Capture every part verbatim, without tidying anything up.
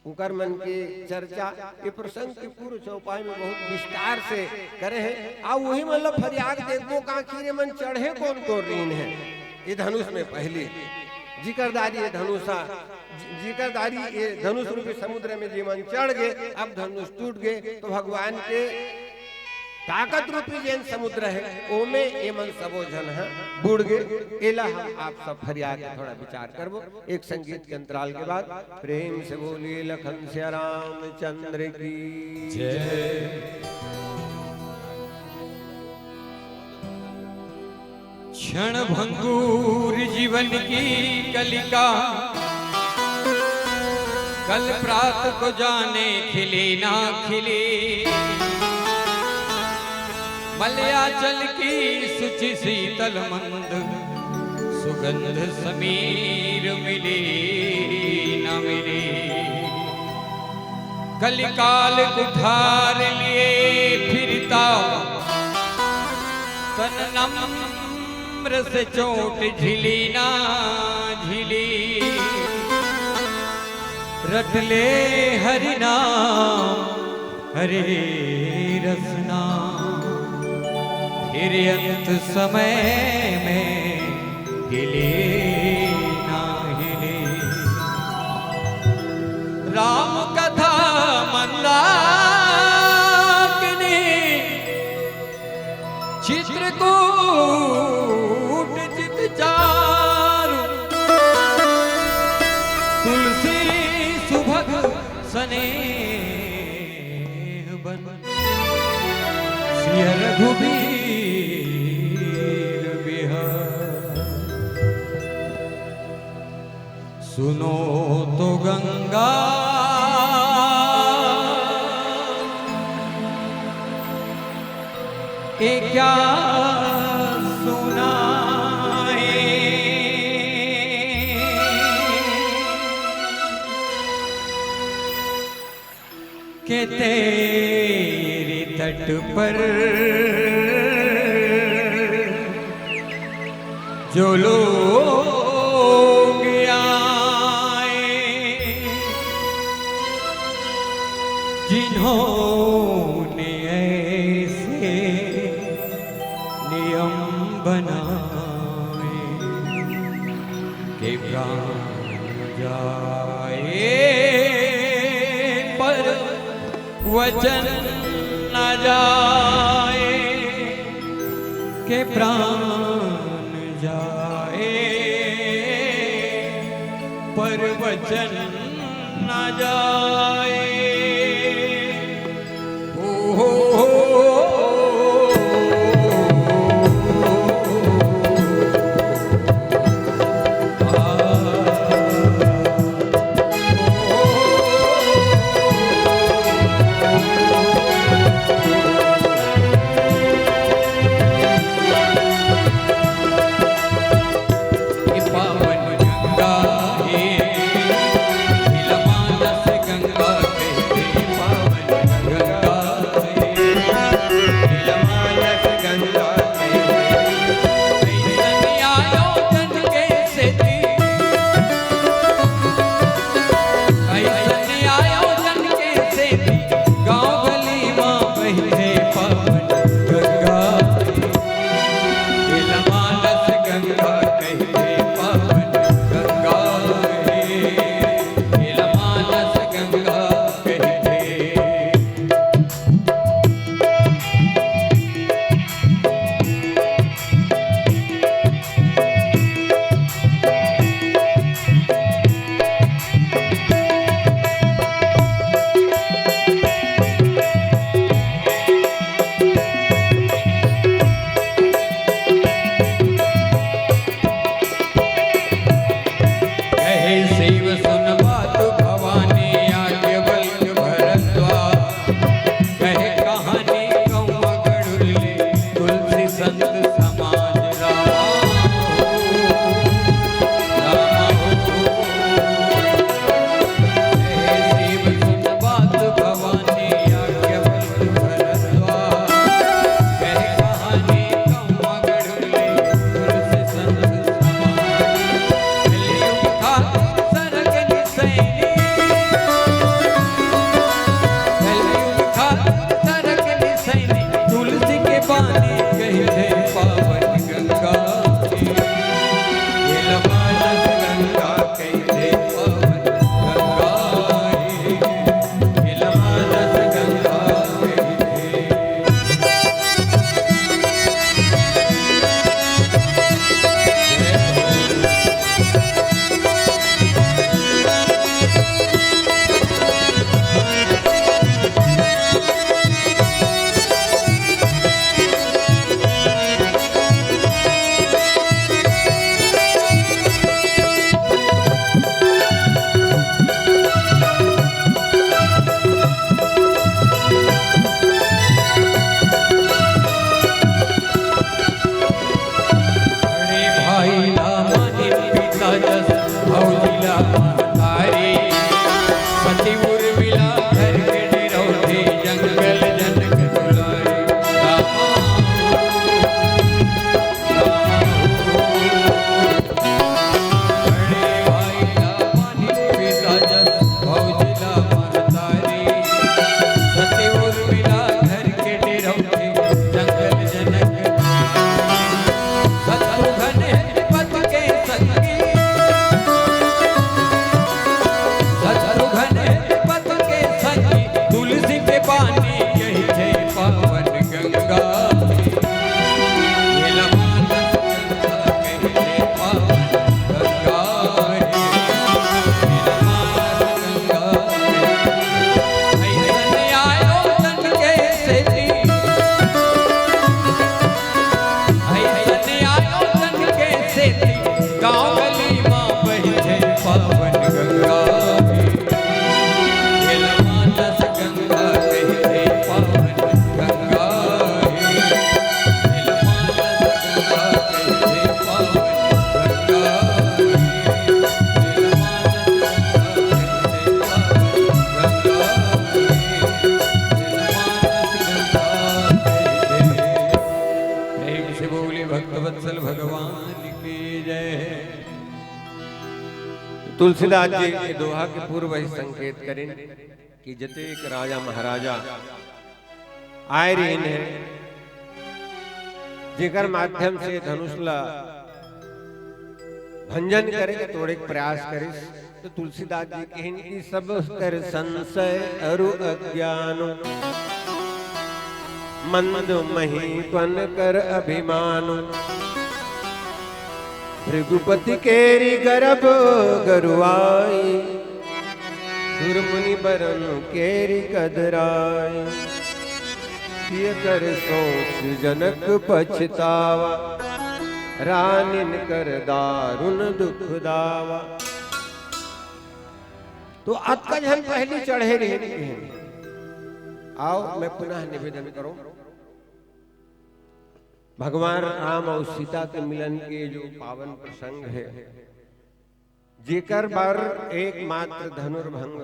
उंकर मन के चर्चा ये प्रसंग के पूर्व चौपाई में बहुत विस्तार से करे हे। आ वही मन ल फरिया के देखबो का कि रे मन चढ़े कोन कोन रहिन हे ये धनुष में पहली। जिकर दारी ये धनुषा, जि-, जिकर दारी ये धनुष रूपी समुद्र में जे मन चढ़ गे, अब धनुष टूट गे, तो भगवान के ताकत रूपी जेन समुद्र हे, ओमे ये मन सबो झन ह बूड़ गे। एला हम आप सब फरिया के थोड़ा विचार करबो एक संगीत के अंतराल के बाद। प्रेम से बोलिए लखन सिया रामचंद्र की जय। क्षण भंगुर जीवन की कलिका, कल प्रात को जाने खिली ना खिली। मलयाचल की शुचि शीतल मंद, सुगंध समीर मिली न मिली। कलिकाल कुठार लिए फिरता, तन नम्र से चोट झिली ना झिली। रट ले हरि नाम हरे रसना, फिर अंत समय में हिले ना हिले। राम कथा मंदाकिनी, चित्रकूट चित चारु, तुलसी सुभग सनेह बन, सिय रघुबीर बिहार। सुनो तो गंगा ये क्या सुनाए, के तेरे तट पर जो लोग आए, जिन्होंने ऐसे नियम बनाए कि प्राण जाए पर वचन न जाए, के प्राण जाए पर वचन न जाए। ओ हो हो। ये पावन गंगा हे, हिला माता से गंगा घन पथ के संगी तुलसी के पानी, यही है पावन गंगा। ये लमानस गंगा कही है पावन गंगा। ये लमानस गंगा। ऐसन आयो तन के सेती, ऐसन आयो तन के सेती, गाँव गली मा बहिथे पावन गंगा। हे लमानस गंगा कहिथे पावन गंगा हे। हे लमानस गंगा कहिथे पावन गंगा हे। हे लमानस गंगा कहिथे पावन गंगा हे। हे लमानस गंगा कहिथे। प्रेम से बोले भक्तवत्सल भगवान की जय। तुलसीदास जी के दोहा के पूर्व ही संकेत करिन कि जतेक राजा महाराजा आए रहिन हे, जेकर माध्यम से धनुष ला भंजन करे के, तोड़े के प्रयास करिस, तो तुलसीदास जी कहिन कि सब कर संशय अरु अज्ञान, मंद महीपन कर अभिमान। भृगुपति केरि गरब गरुआई, सुरमुनि बरन केरि कदराई। सिय कर सोच जनक पछतावा, रानिन कर दारुण दुख दावा। तो अतका झन पहली चढ़े रहिन। आओ, मैं पुनः निवेदन करूं, भगवान राम अउ सीता के मिलन के जो पावन प्रसंग हे, जेकर बर एकमात्र धनुर्भंग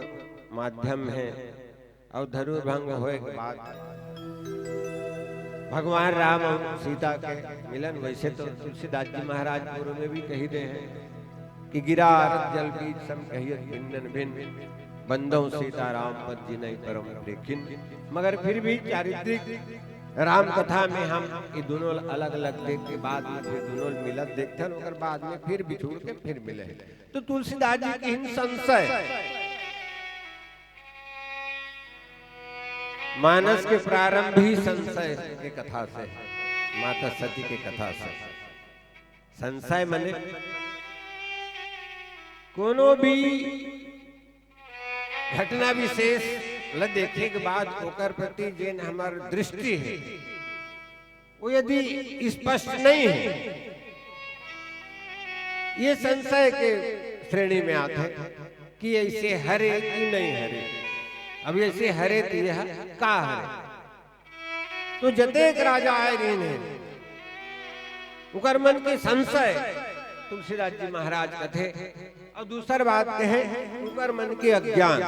माध्यम हे, अउ धनुर्भंग होए के बाद भगवान राम अउ सीता के मिलन। वैसे तो तुलसीदास जी महाराज पूर्व में भी कहि दे हे कि गिरा अरथ जल बीच सम कहियत भिन्न भिन्न, बंदौ सीता राम पद जिनहि परम प्रिय खिन्न। मगर फिर भी चारित्रिक राम कथा में हम ये दोनों अलग-अलग देख के बाद में फिर दोनों मिलत देखथन, ओकर बाद में फिर बिछुड़ के फिर मिले। तो तुलसीदास जी के ही संशय, मानस के प्रारंभ ही संशय के कथा से, माता सती के कथा से। संशय माने कोनो भी घटना विशेष ल देखे के बाद ओकर प्रति जेन हमर दृष्टि हे, वो यदि स्पष्ट नहीं हे, ये संशय के श्रेणी में आथे कि ऐसे हरे कि नहीं हरे। अब ऐसे हरे तो यह का हरे? तो जतेक राजा आए रहिन हे, ओकर मन के संशय तुलसीदास जी महाराज कथे, अउ दूसर बात कहे, ओकर मन के अज्ञान।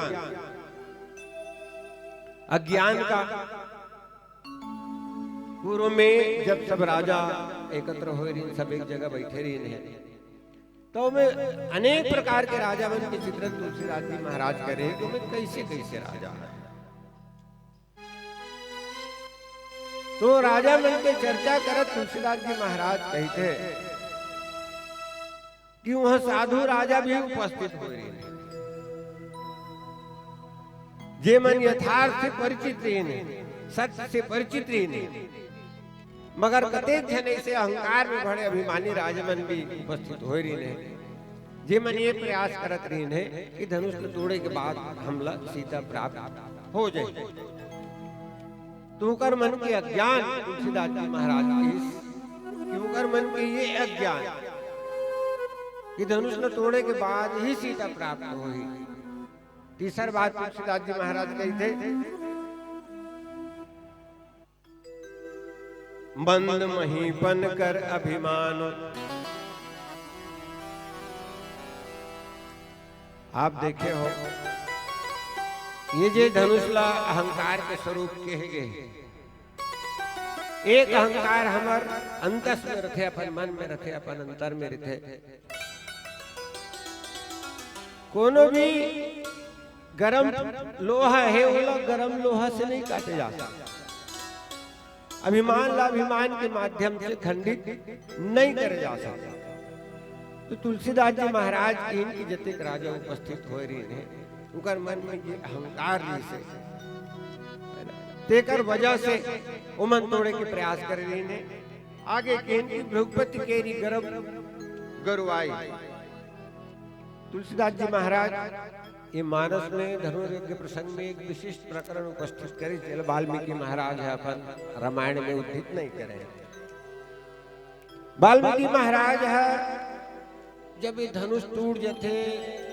अज्ञान का पूर्व में जब सब राजा एकत्र होए रहिन, सब एक जगह बैठे रहिन हे, तो में अनेक प्रकार के राजा मन के चित्रण तुलसीदास जी महाराज करे, तो में कैसे कैसे राजा हे। तो राजा मन के चर्चा करत तुलसीदास जी महाराज कहिथे कि वहां साधु राजा भी उपस्थित होए रहिन हे, जे मन यथार्थ से परिचित रहिन हे, सत्य से परिचित रहिन हे, मगर कतेक झन ऐसे अहंकार में भरे अभिमानी राजा मन भी उपस्थित होए रहिन हे, जे मन ये प्रयास करत रहिन हे कि धनुष ल तोड़े के बाद हमला सीता प्राप्त हो जाए। तो ओकर मन के अज्ञान, तुलसीदास जी महाराज कहिस कि ओकर मन के ये अज्ञान कि धनुष ल तोड़े के बाद ही सीता प्राप्त होही। तीसर बात तुलसीदास जी महाराज कहिथे, मंद महीपन कर अभिमान। आप देखे हो, ये जे धनुष ला अहंकार के स्वरूप कहे गे हे, एक अहंकार हमर अंतस में रथे, अपन मन में रथे, अपन अंतर में रथे। कोनो भी गरम लोहा हे, ओला गरम लोहा से नहीं काटे जा सकता। अभिमान ला अभिमान के माध्यम से खंडित नहीं करे जा सकता। तो तुलसीदास जी महाराज कहिन कि जतेक राजा उपस्थित होए रहिन हे, उनकर मन में ये अहंकार रहिस हे, है ना? तेकर वजह से ओमन तोड़े के प्रयास करे रहिन हे। आगे केन कि भृगुपति केरी गरब गरुआई। तुलसीदास जी महाराज ये मानस में धनुर्यज्ञ प्रसंग में एक विशिष्ट प्रकरण उपस्थित करे, जेला वाल्मीकि महाराज ह अपन रामायण में उद्धृत नहीं करे। वाल्मीकि महाराज ह जब ये धनुष टूट जथे,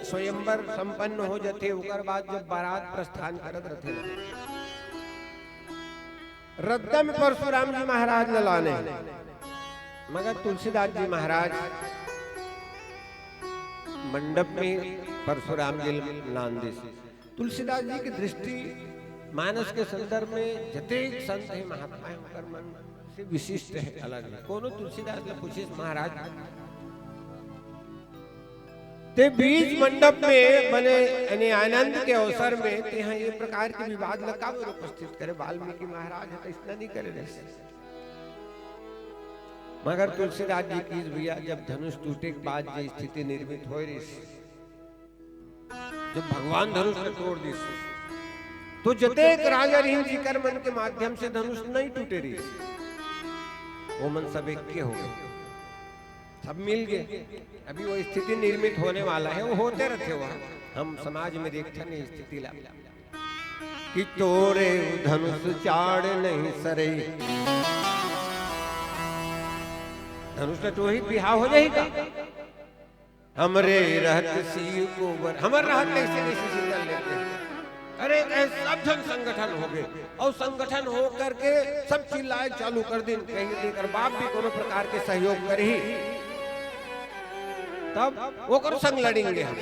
स्वयंवर संपन्न हो जथे, ओकर बाद जब बारात प्रस्थान करत रथे ना, रद्दा में परशुराम जी महाराज ल लाने, मगर तुलसीदास जी महाराज मंडप में परशुराम जी ल लान दिस। तुलसीदास जी की दृष्टि मानस के संदर्भ में जतेक संत हे, महात्मा हे, ओकर मन से विशिष्ट हे, अलग हे। कोनो तुलसीदास ल पूछिस, महाराज, ते बीच मंडप में बने, यानी आनंद के अवसर में तेहा ये प्रकार के विवाद ल काबर उपस्थित करे? वाल्मीकि महाराज ह त अइसना नहीं करे रहिस। मगर तुलसीदास जी कहिस, भैया, जब धनुष टूटे के बाद जे स्थिति निर्मित होय रहिस, जब भगवान धनुष ल तोड़ दिस, तो जतेक राजा रहिन, जिकर मन के माध्यम से धनुष नहीं टूटे रहिस, वो मन सब एक के हो गए, सब मिल गए। अभी वो स्थिति निर्मित होने वाला है, वो होते रहते हुआ हम समाज में देखते नहीं स्थिति ला कि तोरे धनुष चाड़ नहीं सरे। धनुष ल टोही बिहाव हो जाही का? हमरे रहत सीय कोबर, हमर रहत कैसे कैसे सीता लेते हैं। अरे, कहे सब झन संगठन हो गए और संगठन हो करके सब चिल्लाए चालू कर दिन, कहीं देकर बाप भी कोनो प्रकार के सहयोग करही, तब ओकरो संग लड़ेंगे हम।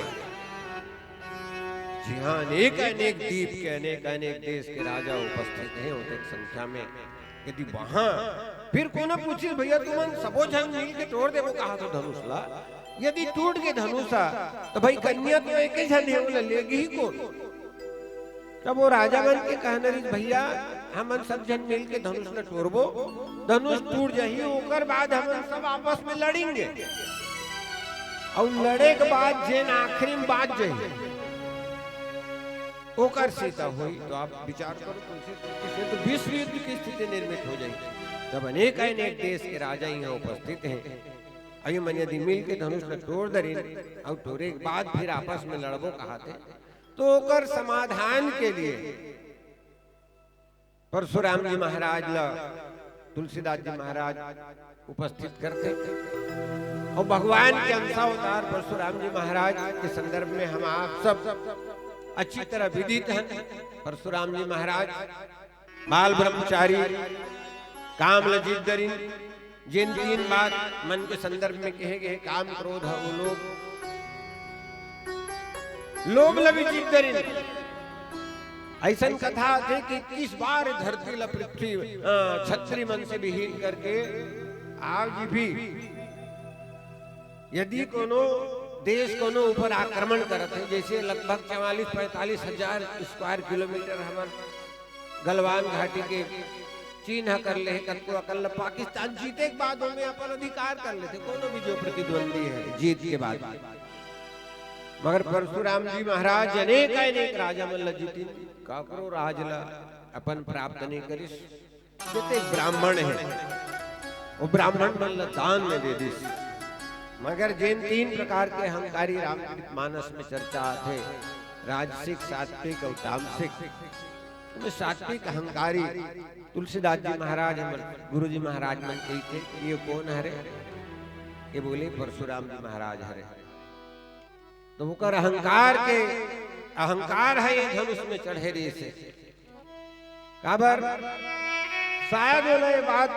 जी हाँ, अनेक अनेक दीप के, अनेक अनेक देश के राजा उपस्थित हैं, ओतेक संख्या में। यदि वहां फिर कोनो पूछिस, भैया, तुमन सबो झन मिल के तोड़ देबो कहा तो धनुष ला, यदि टूट के धनुष ह, तो भाई, कन्या तो एक ही झन है, ओला लेगी ही कौन? तब वो राजा मन के कहना रहिस, भैया, हमन सब झन मिल के धनुष ल टोरबो, धनुष टूट जाही, ओकर बाद हमन सब आपस में लड़ेंगे, और लड़े के बाद जेन आखिरी में बाच जाही, ओकर सीता होई। तो आप विचार करो, तुलसी से तो विश्व युद्ध की स्थिति निर्मित हो जाही। जब अनेक अनेक देश के राजा यहाँ उपस्थित हैं, अयो मन यदि मिल के धनुष ल तोड़ दरिन और तोड़े के बाद फिर आपस में लड़बो कहाथे, तो ओकर समाधान के लिए परशुराम जी महाराज ल तुलसीदास जी महाराज उपस्थित करते। और भगवान के अंशावतार परशुराम जी महाराज के संदर्भ में हम आप सब अच्छी तरह विदित हैं। परशुराम जी महाराज बाल ब्रह्मचारी, काम ल जीत दरिन, जिन तीन बात मन के संदर्भ में कहे गए, काम, क्रोध, अउ लोभ, लोभ ल भी जीत दरिन। अइसन कथा आथे कि इक्कीस बार धरती ल पृथ्वी, अ, छत्री मन से विहीन करके आज भी यदि कोनो देश कोनो ऊपर आक्रमण करत हे, जैसे लगभग चवालीस पैंतालीस हजार स्क्वायर किलोमीटर हमर गलवान घाटी के चीन ह कर ले हे, कतको अकन ल पाकिस्तान जीते के बाद ओमे अपन अधिकार कर लेथे, कोनो भी जो प्रतिद्वंदी है जीत के बाद। मगर परशुराम जी महाराज अनेक अनेक राजा मन ल जीतिन, काकरो राज ल अपन प्राप्त नहीं करिस। जते ब्राह्मण हे, वो ब्राह्मण मन ल दान में दे दिस। मगर जेन तीन प्रकार के अहंकारी रामचरित मानस में चर्चा आथे, राजसिक, सात्विक और तामसिक, ओमे सात्विक अहंकारी तुलसीदास जी महाराज, हमर गुरु जी महाराज मन कहिथे, "ये कौन हरे?" ये बोले, "परशुराम जी महाराज हरे।" तो ओकर अहंकार के, अहंकार है ये धनुष में चढ़े रहिस हे। काबर? शायद ओला ये बात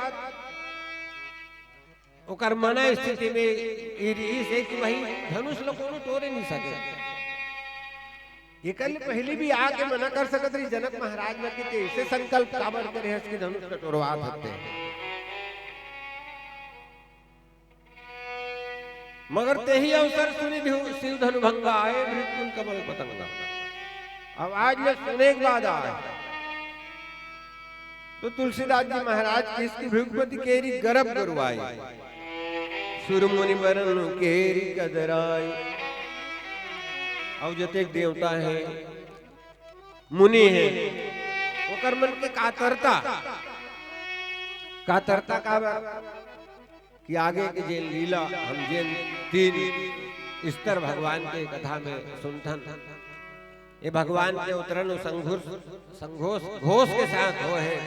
ओकर मना स्थिति में ये रहिस हे कि भाई, धनुष ल कोनो टोरे नहीं सके। एकर ले पहली भी आके मना कर सकत रहिस जनक महाराज ल कि ते ऐसे संकल्प काबर करे हस कि धनुष ल टोरवात हते। मगर तेही अवसर सुनि दिहु शिव धनु भंगा, आए भृगु कुल कमल पतंगा। अब आज ले सुने के बाद आए तो तुलसीदास जी महाराज किसकी भृगुपति केरी गरब गरुआई, सुरमुनि बरन केरी गदराई। अउ जतेक देवता हे, मुनि हे, ओकर मन के कातरता, कातरता काबर कि आगे के जेन लीला, हम जेन तीन स्तर भगवान के कथा में सुनथन, ये भगवान के अवतरन अउ संघोष, संघोष, घोष के साथ होय हे।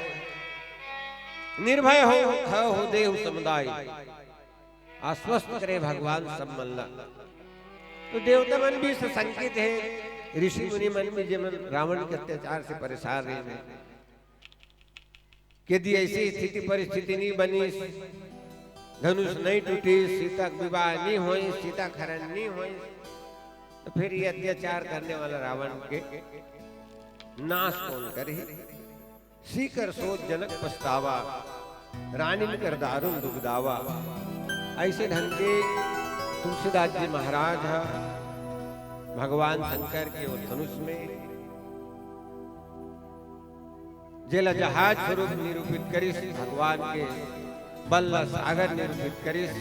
निर्भय हो, हो, हो देव समुदाय, आश्वस्त करे भगवान सब मन ला। तो देवता मन भी सशंकित हे, ऋषि मुनि मन भी, जेमन रावण के अत्याचार से परेशान रहे हे। यदि ऐसी स्थिति परिस्थिति नहीं बनी, धनुष नहीं टूटी, सीता के विवाह नहीं होय, सीता के हरण नहीं होय, तो फिर ये अत्याचार करने वाला रावण के नाश कौन करे? सीकर सोच जनक पछतावा, रानिन कर दारुण दुख दावा। ऐसे ढंग के तुलसीदास जी महाराज ह भगवान शंकर के वो धनुष में, जेला जहाज स्वरूप निरूपित करिस, भगवान के बल ला सागर निरूपित करिस,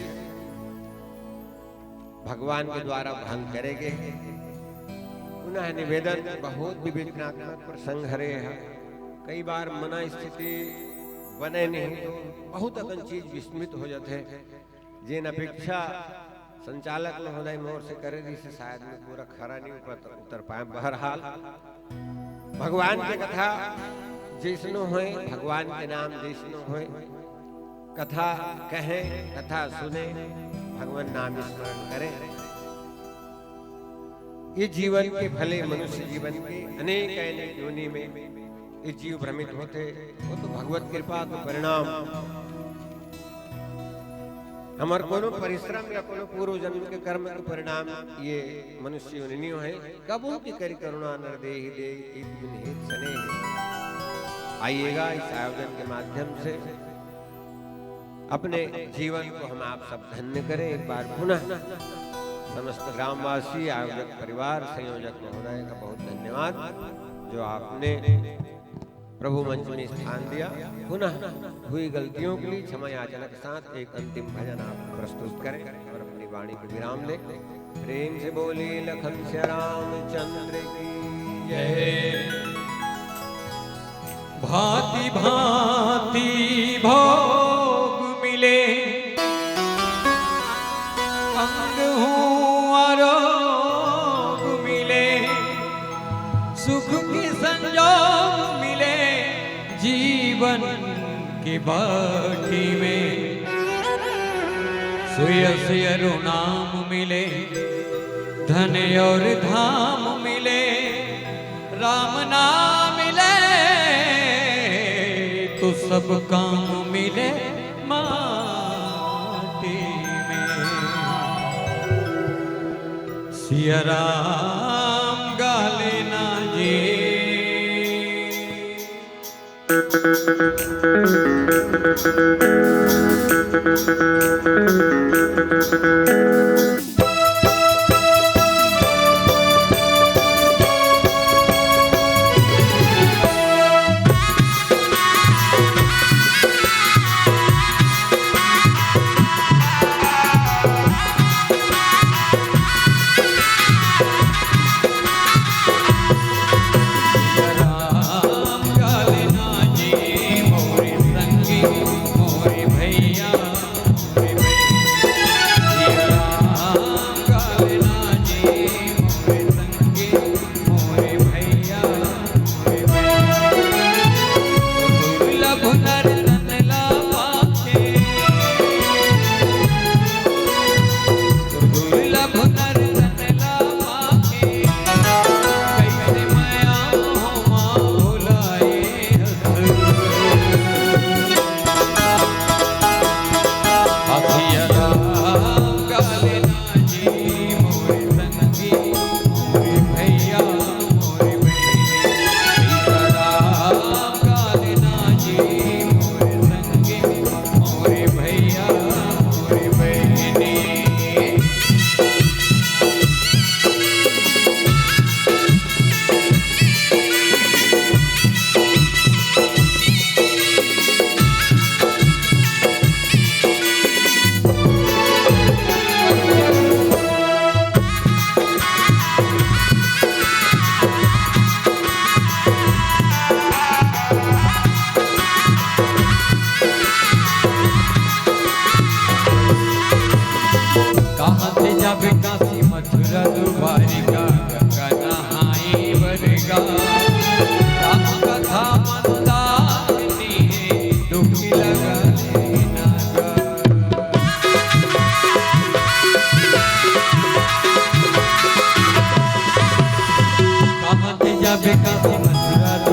भगवान के द्वारा भंग करे गे हे। पुनः निवेदन, बहुत विवेचनात्मक प्रसंग हरे ह। कई बार मनस्थिति बने नहीं तो बहुत अकन चीज विस्मित हो जाथे। जेन अपेक्षा संचालक महोदय मोर से करे रहिस हे, शायद मैं पूरा खरा नहीं उतर, उतर पाए। बहरहाल, भगवान के कथा जैसनो होय, भगवान के नाम जैसनो होय, कथा कहे, कथा सुने, भगवान नाम स्मरण करे। ये जीवन के भले मनुष्य जीवन के अनेक, अनेक योनि में ये जीव भ्रमित होथे, वो तो भगवत कृपा के परिणाम। हमर कोनो परिश्रम या कोनो पूर्व जन्म के कर्म के परिणाम ये मनुष्य योनि नहीं होय। कबहूँ की करी करुणा नर देहि देहि, प्रीत बिन हेत सनेह। आइएगा इस आयोजन के माध्यम से अपने जीवन को हम आप सब धन्य करें। एक बार पुनः समस्त ग्रामवासी, आयोजक परिवार, संयोजक महोदय का बहुत धन्यवाद, जो आपने प्रभु मंच में स्थान दिया। पुनः हुई गलतियों के लिए क्षमा याचना के साथ एक अंतिम भजन आप प्रस्तुत करें और अपनी वाणी को विराम दें। प्रेम से बोलिए लखन सिया रामचंद्र की जय। भांति भांति भोग मिले, अंग हूँ आरोग मिले, सुख के संजोग मिले, जीवन के बाटी में। सुयस अरु नाम मिले, धन और धाम मिले, राम नाम मिले तो सब काम मिले माटी में। सिया राम गा लेना जी।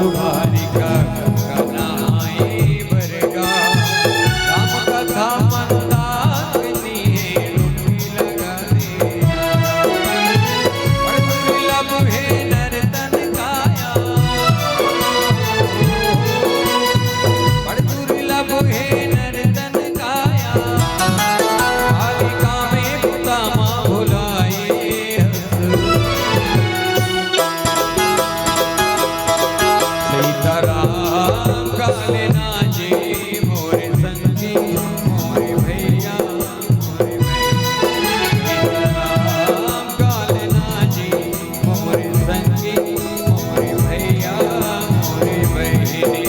हरि का गंगा नहाए बरगा, राम कथा मंदाकिनी है, डुबकी लगा देना। बड़ दुर्लभ है नर तन काया, बड़ दुर्लभ है नर तन काया, कालिका में पुता माँ भुलाए हस। सीताराम काल ना जी मोर संगी, मोर भैया, मोर भैया। सीताराम काल ना जी मोर संगी, मोर भैया, मोर बहिनी।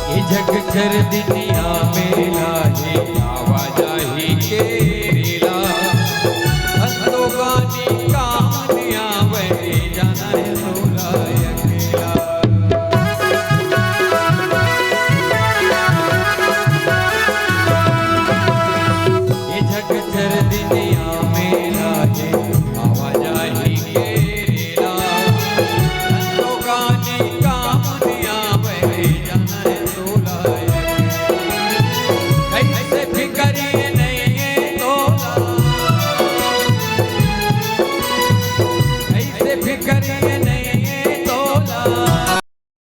ये जग कर दुनिया में लागे आवाजाही के